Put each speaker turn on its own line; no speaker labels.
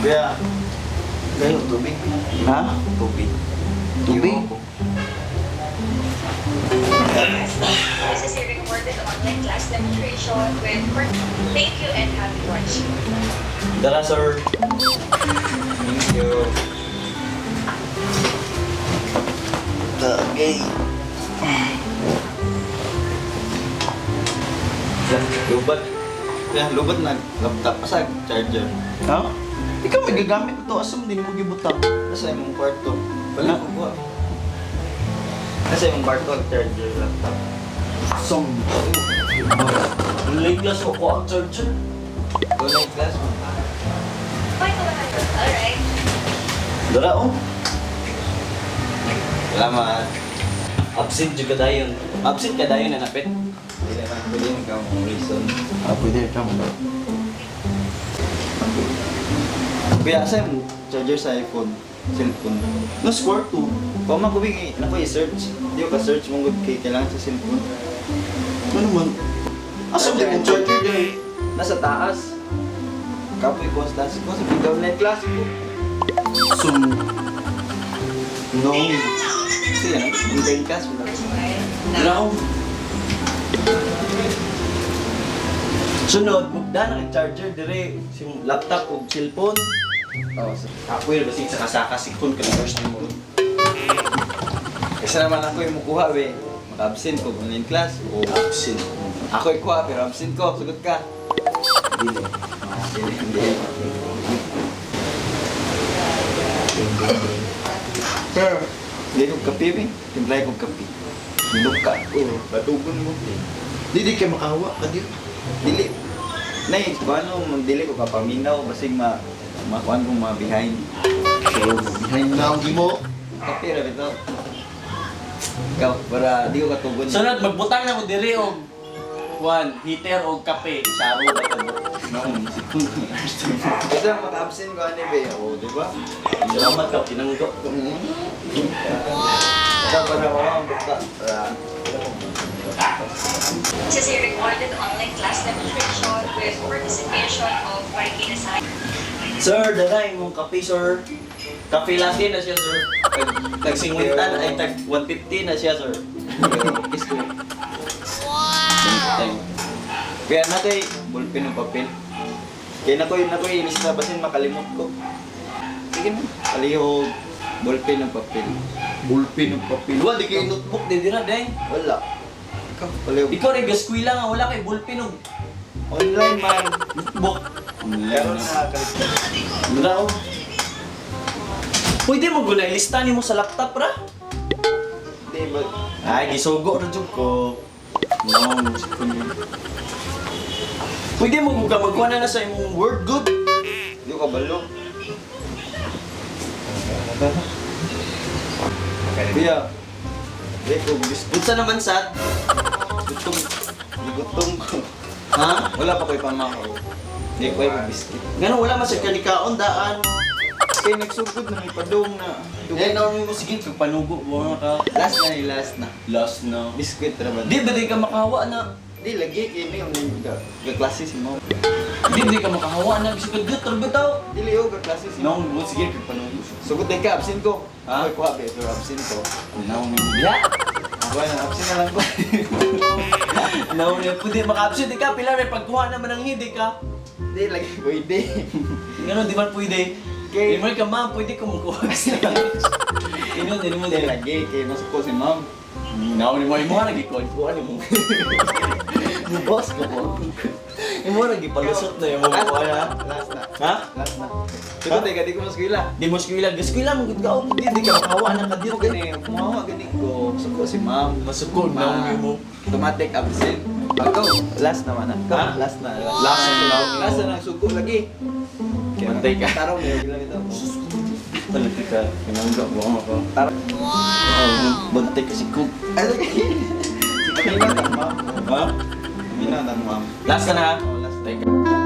Kuya, kayo tubig.
Ha?
Tubig.
Tubig?
Iwan ko.
This is a recorded online class demonstration with Thank you and happy watching.
Dara, sir.
Thank you.
Okay.
Lubat. Kuya, lubat na laptop. Asa charger?
Ha? Ikaw may gagamit ito. Asa mo din mo gibutang?
Nasa imong kwarto. Wala ko kuha. Nasa imong kwarto ang charger laptop.
Song. Online class ako ang charger.
Online class mo.
Bye, Alright.
Dara, oh.
Salamat.
Absent jud ka dayon. Absent ka dayon na napit.
Hindi naman pwede ka mong reason.
Ah, pwede ka mo.
Kuya, asa yung charger sa iPhone? Cellphone.
No score 2.
Kung makubig, naku i-search. Di ko ka-search mong good kay kailangan sa cellphone.
Ano man? Asa mo din yung charger day?
Nasa taas. Kapoy ko sa taas ko sa big online class ko.
Sum. No.
Kasi yan, online class mo.
Dara, oh. Sunod, mugda na kay charger dire si laptop ug cellphone.
Oo, sir.
Kapoy ra basig sa kasaka sikon ka na first mo.
Kasi naman ako yung mukuha, we. Maka-absent ko, online class. O,
Absent.
ako yung kuha, pero absent ko. Sugot ka.
Dili.
Hindi, hindi. Pero, hindi ko kape, we. Timplay ko kape. Nindok ka.
Oo.
Batugon mo.
Dili kay makahawa ka di.
Dili. Nay, kung ano, dili ko kapaminaw, basig ma makuan kong mga behind.
So, behind na ang gimo.
Kape ra bitaw. Ikaw, para di ko katugon.
Sunod, magbutang na ko diri og kuan, heater og kape. Saro ba to?
No, kasi maka-absent ko ani be. O, di ba?
Salamat ka pinanggo.
Ikaw para mama ang bukta. Para
This is a recorded online class demonstration with participation of Marikina Science.
Sir, dara imong kape, sir. Kape latte na siya, sir. Tag 50 ay tag 150 na siya, sir.
Kiss ko. Wow. Kaya na kay ballpen ng papel. Kaya na ko inis na basin makalimot ko. Sige na. Palihog ballpen ng papel.
Bullpen og papel. Wa di kay notebook di dira deng.
Wala. Ikaw palihog.
Ikaw rin gaskwila nga wala kay bullpen og
Online man.
notebook.
Karon na kalit.
Dara oh. Pwede mo guna ilista nimo sa laptop ra?
Di ba?
Ay, gisugo ra jud ko. No, sikon yun. Pwede mo ka magkuha na sa imong Word good.
Di ko kabalo. Kuya, di ko gusto.
Unsa naman sad?
Gutom. Gutom ko.
Ha?
Wala pa ko'y pamakaw. Di ko ay biscuit.
Ngano wala man sad kanikaon daan.
Kay nagsugod na may padong na.
Eh, naon mo sige kag panugo mo ka.
Last na, eh, last na.
Last na.
Biscuit ra ba?
Di ba di ka makahawa na?
Di lagi kay ni online ka. Gaklase si mo.
Di ba di ka makahawa na biscuit good ra bitaw.
Dili oh, gaklase si mo.
Naon mo sige kag panugo.
Sugod day ka absent ko.
Ha?
Ako'y kuha be, pero absent ko.
Naon mo ya.
Ako na absent na lang ko.
Naon mo pwede maka-absent di ka pila may pagkuha naman ang hindi ka.
Di lagi pwede.
Ngano di man pwede.
Kay-
Di man ka ma'am, pwede ko mukuha sa. Ino di mo
Di
di.
lagi kay masuko si ma'am.
Naon mo imo ra gikuan kuan mo. Mo boss ko mo. Imo ra gipalusot na imo
Last
kuha
na.
na.
Last na.
Ha?
Last na. Sugod day ka di ko maskwila.
Di mo eskwela, eskwela mo gud ka oh, di di ka makawa na ka
Di
dito.
gani, kumawa gani ko. Suko si ma'am.
Masuko na mo.
Automatic absent. Ako, last naman na.
Ha?
Last na.
Last na.
Last na nang suko lagi.
Bantay ka.
Tarong niyo lang ito.
Talaga ka, pinangga mo ako.
Tarong.
Wow. Bantay ka si Cook.
Ay, lagi. Si Kamina tang ma'am.
Ha?
Kamina tang ma'am.
Last na na.
Oh, last na.
Teka.